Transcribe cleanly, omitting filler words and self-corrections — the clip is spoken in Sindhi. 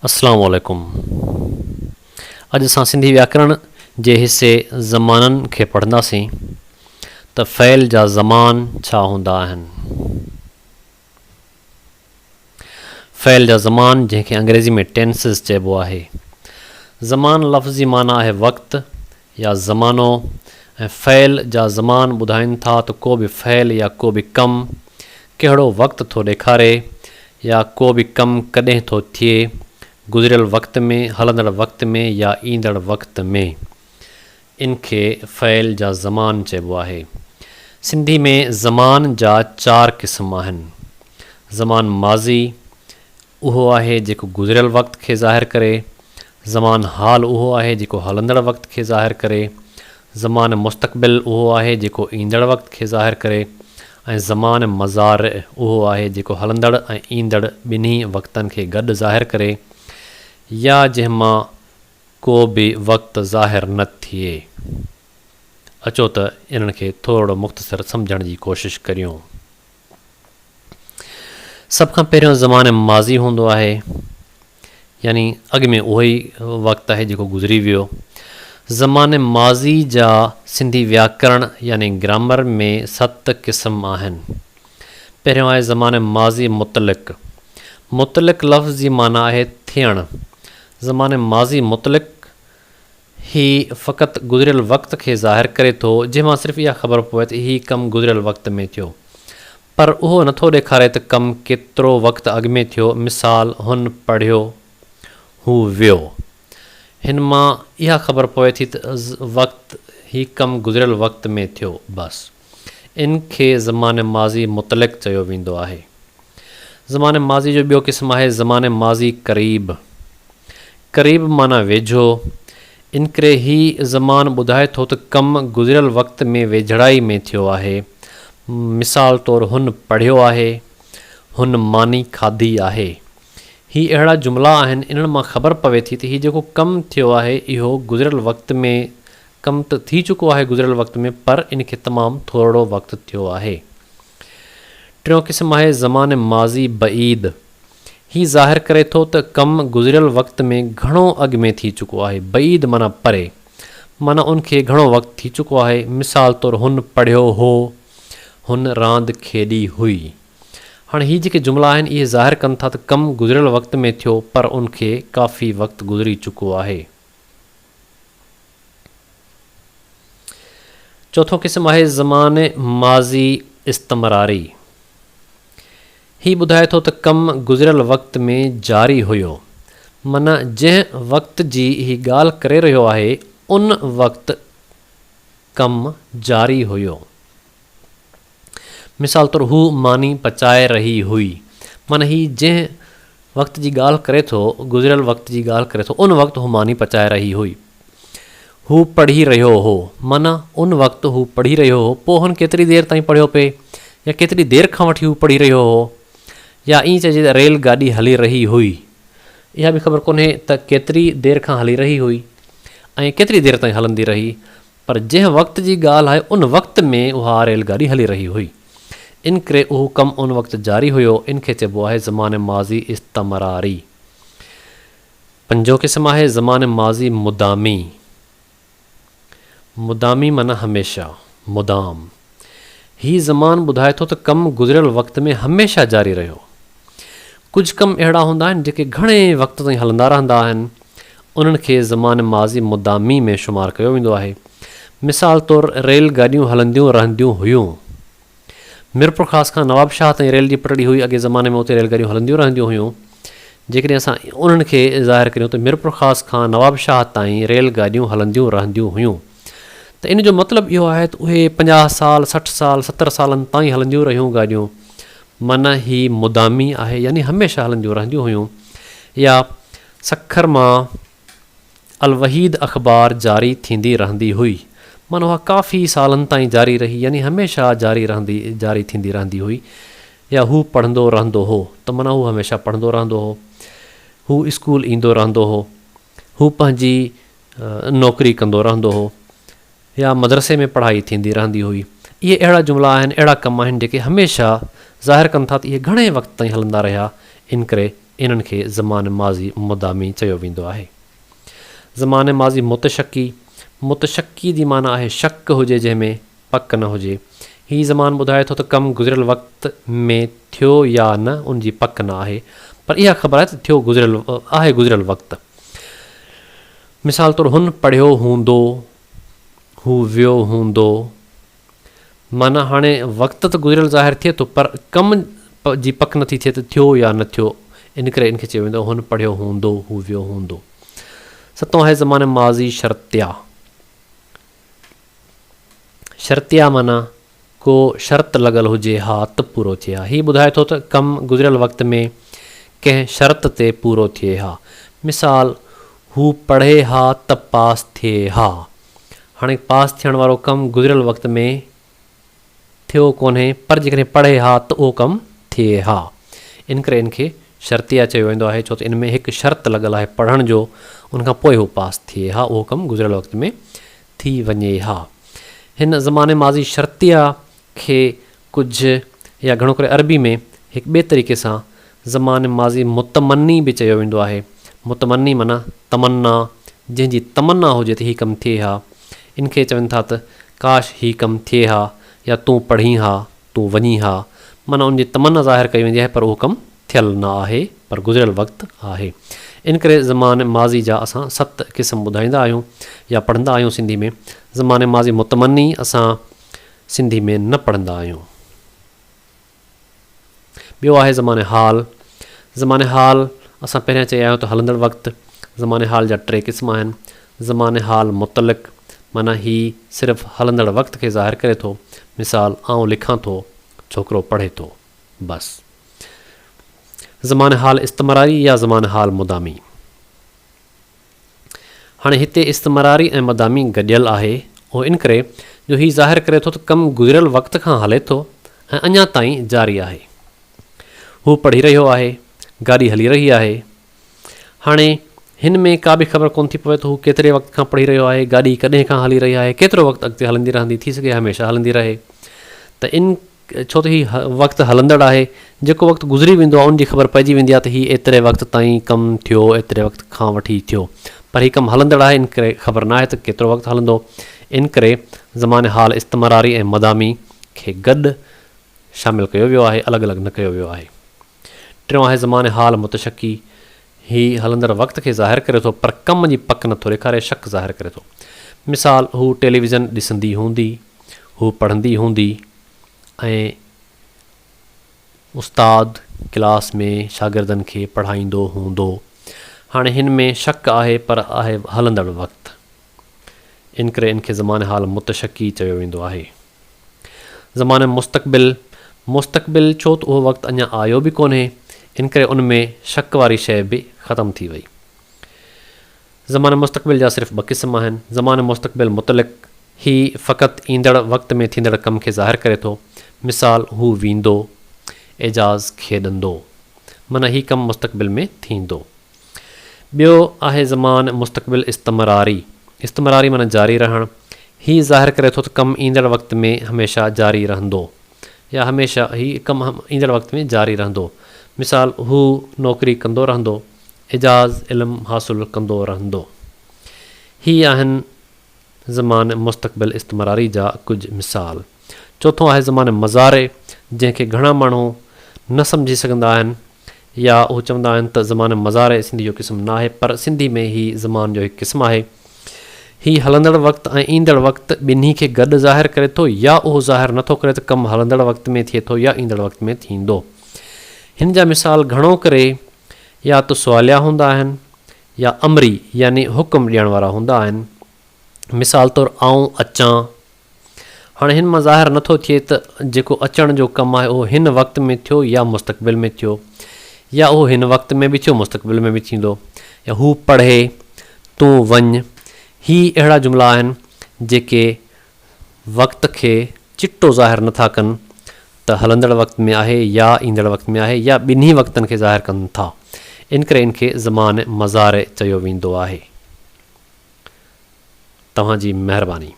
اسلام عليڪم اڄ اسان سنڌي وياڪرڻ جي حصي زمانن کي پڙهنداسين ته فعل جا زمان ڇا هوندا آهن. فعل جا زمان جنهن کي انگريزي ۾ Tenses چئبو آهي. زمان لفظ جي معنيٰ آهي وقت يا زمانو ۽ فعل جا زمان ٻڌائين ٿا ته ڪو به فعل يا ڪو به ڪم ڪهڙو وقت ٿو ڏيکاري يا ڪو به ڪم ڪڏهن ٿو ٿئي، گذريل وقت ۾، هلندڙ وقت ۾ يا ايندڙ وقت ۾. ان کي فعل جا زمان چئبو آهي. سنڌي ۾ زمان جا چار قسم آهن. زمان ماضي، اهو آهي جيڪو گذريل وقت کي ظاهر ڪري، زمان حال اهو آهي جيڪو هلندڙ وقت کي ظاهر ڪري، زمان مستقبل اهو آهي جيڪو ايندڙ وقت کي ظاهر ڪري ۽ زمان مضارع اهو آهي جيڪو هلندڙ ۽ ايندڙ ٻنهي وقتن کي گڏ ظاهر ڪري يا جنهن مان ڪو به وقت ظاهر نه ٿئي. اچو ته انهن کي ٿورڙو مختصر سمجهڻ جي ڪوشش ڪريون. سڀ کان پهريون زمان ماضي هوندو آهي يعني اڳ ۾ اهو ئي وقت آهي جيڪو گذري ويو. زمان ماضي جا سنڌي وياڪرڻ يعني گرامر ۾ ست قسم آهن. پهريون آهي زمان ماضي مطلق. مطلق لفظ جي معنيٰ آهي ٿيڻ. زمان ماضي مطلق هي فقط گذريل وقت کي ظاهر ڪري ٿو، جنهن مان صرف اها خبر پوي ته هي ڪم گذريل وقت ۾ ٿيو. پر اهو نٿو ڏيکاري ته ڪم ڪيترو وقت اڳ ۾ ٿيو، مثال، هن پڙهيو، هو ويو. هن مان اها خبر پوي ٿي ته وقت هي ڪم گذريل وقت ۾ ٿيو، بس. ان کي زمان ماضي مطلق چيو ويندو آهي. زمان ماضي جو ٻيو قسم آهي زمان ماضي قريب. قريب معنيٰ ويجهو، انڪري هي زمان ٻڌائي ٿو ته ڪم گذريل وقت ۾ ويجهڙائي ۾ ٿيو آهي. مثال طور هن پڙهيو آهي، هن ماني کاڌي آهي. هي اهڙا جملا آهن انهن مان خبر پوي ٿي ته هي جيڪو ڪم ٿيو آهي اهو گذريل وقت ۾ ڪم ته ٿي چڪو آهي گذريل وقت ۾ پر ان کي تمام ٿورڙو وقت ٿيو آهي. ٽيون قسم آهي زمان ماضي بعيد. هي ظاهر ڪري ٿو ته ڪم گذريل وقت ۾ گهڻو اڳ ۾ ٿي چڪو آهي. بعيد معنيٰ پري. معنيٰ ان کي گهڻو وقت ٿي چڪو آهي. مثال طور هن پڙهيو هو، هن راند کيڏي هئي. هاڻي هي جيڪي جملا آهن اهي ظاهر ڪن ٿا ته ڪم گذريل وقت ۾ ٿيو پر ان کي ڪافي وقت گذري چڪو آهي. چوٿون قسم آهي زمان ماضي استمراري. هي ٻڌائي ٿو ته ڪم گذريل وقت ۾ جاري هيو. معنيٰ جنهن وقت جي هي ڳالهه ڪري رهيو آهي ان وقت ڪم جاري هيو. مثال طور هو ماني پچائي رهي هئي. معنيٰ هي جنهن وقت جي ڳالهه ڪري ٿو، گذريل وقت جي ڳالهه ڪري ٿو، ان وقت هو ماني پچائي رهي هئي. هو پڙهي رهيو هو. معنيٰ ان وقت هو پڙهي رهيو هو، پوء هن ڪيتري دير تائين پڙهيو پئي يا ڪيتري دير کان وٺي هو پڙهي رهيو هو يا ائين چئجي ته ريل گاڏي هلي رهي هئي. اها به خبر ڪونهي ته ڪيتري دير کان هلي رهي هئي ۽ ڪيتري دير تائين هلندي رهي، پر جنهن وقت جي ڳالهه آهي ان وقت ۾ اها ريل گاڏي هلي رهي هئي. انڪري اهو ڪم ان وقت جاري هيو، ان کي چئبو آهي زمان ماضي استمراري. پنجون قسم آهي زمان ماضي مدامي. مدامي معنيٰ هميشه، مدام. هي زمان ٻڌائي ٿو ته ڪم گذريل وقت ۾ هميشه جاري رهيو. ڪجهه ڪم اهڙا هوندا آهن جيڪي گهڻي وقت تائين هلندا رهندا آهن، انهن کي زمان ماضي مدامي ۾ شمار ڪيو ويندو آهي. مثال طور ريل گاڏيون هلنديون رهنديون هيون. ميرپورخاص کان نوابشاهه تائين ريل جي پٽڙي هئي، اڳئين زماني ۾ اتي ريل گاڏيون هلنديون رهنديون هيون. جيڪڏهن اسان انهن کي ظاهر ڪريون ته ميرپورخاص کان نوابشاهه تائين ريل گاڏيون هلنديون رهنديون هيون ته ان جو مطلب اهو آهي ته اهي 50 سال، 60 سال، 70 سالن تائين هلنديون رهيون گاڏيون معنيٰ هي مدامي آهي يعني هميشه هلنديون رهنديون هيون يا سکر مان الوحيد اخبار جاري ٿيندي رهندي هئي. معنيٰ اها ڪافي سالن تائين جاري رهي يعني هميشه جاري رهندي جاري ٿيندي رهندي هئي يا هو پڙهندو رهندو هو ته معنيٰ هو هميشه پڙهندو رهندو هو. هو اسڪول ايندو رهندو هو. هو پنهنجي نوڪري ڪندو رهندو هو يا مدرسي ۾ پڙهائي ٿيندي رهندي هئي. اهي اهڙا جملا آهن، اهڙا ڪم آهن جيڪي هميشه ظاهر ڪن ٿا ته اهي گهڻي وقت تائين هلندا رهيا انڪري انهن کي زمان ماضي مدامي چيو ويندو آهي. زمان ماضي متشڪي، متشڪي جي معنيٰ آهي شڪ هجي جنهن ۾ پڪ نه هجي. هي زمان ٻڌائي ٿو ته ڪم گذريل وقت ۾ ٿيو يا نه ان جي پڪ نه آهي پر اها خبر آهي ته ٿيو گذريل آهي گذريل وقت. مثال طور هن پڙهيو هوندو، هو ويو هوندو. معنيٰ هاڻي وقت ته گذريل ظاهر ٿئي ٿو پر ڪم جي پڪ نٿي ٿئي ته ٿيو يا نه ٿيو ان ڪري ان کي چيو ويندو هن پڙهيو هوندو، هو ويو هوندو. ستون آهي زمان ماضي شرطيه. شرطيه معنيٰ ڪو شرط لڳل هجي ها ته پورو ٿئي ها. هي ٻڌائي ٿو ته ڪم گذريل وقت ۾ ڪنهن شرط تي پورو ٿئي ها. مثال، هو پڙهي ها ته پاس ٿئي ها. هاڻي پاس ٿيڻ وارو ڪم گذريل وقت ۾ ٿيو ڪونهي پر جيڪڏهن پڙهي ها ته اهو ڪم ٿئي ها. ان ڪري ان کي شرطيه چيو ويندو آهي ڇو ته ان ۾ هڪ شرط لڳل آهي پڙهڻ جو ان کان پوء هو پاس ٿئي ها اهو ڪم گذريل وقت ۾ ٿي وڃي ها. هن زمان ماضي شرطيه کي ڪجهه يا گهڻو ڪري عربي ۾ هڪ ٻئي طريقي سان زمان ماضي متمني به چيو ويندو آهي. متمني معنيٰ تمنا، جنهن جي تمنا هجي ته هي ڪم ٿئي ها. ان کي چون ٿا ته ڪاش هي ڪم ٿئي ها يا تون پڙهين ها، تون وڃين ها. معنيٰ ان جي تمنا ظاهر ڪئي ويندي آهي پر اهو ڪم ٿيل نه آهي پر گذريل وقت آهي. ان ڪري زمان ماضي جا اسان ست قسم ٻڌائيندا آهيون يا پڙهندا آهيون سنڌي ۾ زمان ماضي متمني اسان سنڌي ۾ نه پڙهندا آهيون. ٻيو آهي زمان حال. زمان حال اسان پهريان چئي آيا آهيون ته هلندڙ وقت. زمان حال جا ٽي قسم آهن. زمان حال مطلق معنيٰ هي صرف هلندڙ وقت کي ظاهر ڪري ٿو. مثال، آئون لکان ٿو، ڇوڪرو پڙهي ٿو. بس. زمان حال استمراري يا زمان حال مدامي. هاڻي هتي استمراري ۽ مدامي گڏيل آهي، اهو ان ڪري جو هي ظاهر ڪري ٿو ته ڪم گذريل وقت کان هلي ٿو ۽ اڃا تائين جاري آهي. هو پڙهي رهيو آهي، گاڏي هلي رهي آهي. هاڻي هن ۾ ڪا به خبر ڪونه ٿي پوي ته هو ڪيتري وقت کان پڙهي رهيو آهي، گاڏي ڪڏهن کان هلي رهي آهي، ڪيترو وقت اڳتي هلندي رهندي، ٿي سگهي هميشه هلندي رهي ته ان ڇو ته هي وقت هلندڙ آهي، جيڪو وقت گذري ويندو آهي ان جي خبر پئجي ويندي آهي ته هي ايتري وقت تائين ڪم ٿيو، ايتري وقت کان وٺي ٿيو. پر هي ڪم هلندڙ آهي ان ڪري خبر ناهي ته ڪيترو وقت هلندو. ان ڪري زمان حال استمراري ۽ مدامي کي گڏ شامل ڪيو ويو آهي، الڳ الڳ نه ڪيو ويو آهي. ٽيون آهي زمان حال متشڪي، هي هلندڙ وقت کي ظاهر ڪري ٿو پر ڪم جي پڪ نه ٿو ڏيکاري، شڪ ظاهر ڪري ٿو. مثال، هو ٽيليويزن ڏسندي هوندي، هو پڙهندي هوندي ۽ استاد ڪلاس ۾ شاگردن کي پڙهائيندو هوندو. هاڻي هن ۾ شڪ آهي پر آهي هلندڙ وقت. انڪري ان کي زمان حال متشڪي چيو ويندو آهي. زمان مستقبل، مستقبل ڇو ته اهو وقت اڃا آيو به ڪونهي، انڪري ان ۾ شڪ واري شيء به ختم ٿي وئي. زمان مستقبل جا صرف ٻه قسم آهن، زمان مستقبل مطلق، هي فقط ايندڙ وقت ۾ ٿيندڙ ڪم کي ظاهر ڪري ٿو، مثال، هو ويندو، اعجاز کيڏندو. معنيٰ هي ڪم مستقبل ۾ ٿيندو. ٻيو آهي زمان مستقبل استمراري، استمراري معنيٰ جاري رهڻ، هي ظاهر ڪري ٿو ته ڪم ايندڙ وقت ۾ هميشه جاري رهندو يا هميشه هي ڪم ايندڙ وقت ۾ جاري رهندو. مثال، هو نوڪري ڪندو رهندو، اعجاز علم حاصل ڪندو رهندو. هي آهن زمان مستقبل استمراري جا ڪجهه مثال. چوٿون آهي زمان مضارع جنهن کي گهڻا ماڻهو نه سمجهي سگهندا آهن يا هو چوندا آهن ته زمان مضارع سنڌي جو قسم ناهي پر سنڌي ۾ هي زمان جو هڪ قسم آهي. هي هلندڙ وقت ۽ ايندڙ وقت ٻنهي کي گڏ ظاهر ڪري ٿو يا اهو ظاهر نٿو ڪري ته ڪم هلندڙ وقت ۾ ٿئي ٿو يا ايندڙ وقت ۾ ٿيندو. هن جا مثال گهڻو ڪري يا ته سواليا هوندا آهن يا امري يعني حڪم ڏيڻ وارا هوندا آهن. مثال طور آئون اچان. هاڻي هن مان ظاهر نٿو ٿئي ته جيڪو اچڻ جو ڪم آهي اهو هن وقت ۾ ٿيو يا مستقبل ۾ ٿيو يا اهو هن وقت ۾ به ٿيو مستقبل ۾ به ٿيندو يا هو پڙهي، تون وڃ. هي اهڙا جملا آهن جيڪي وقت کي چٽو ظاهر نٿا ڪن ته هلندڙ وقت ۾ آهي يا ايندڙ وقت ۾ آهي يا ٻنهي وقتن کي ظاهر ڪن ٿا. انڪري ان کي زمان مضارع چيو ويندو آهي. توهان جي مهرباني.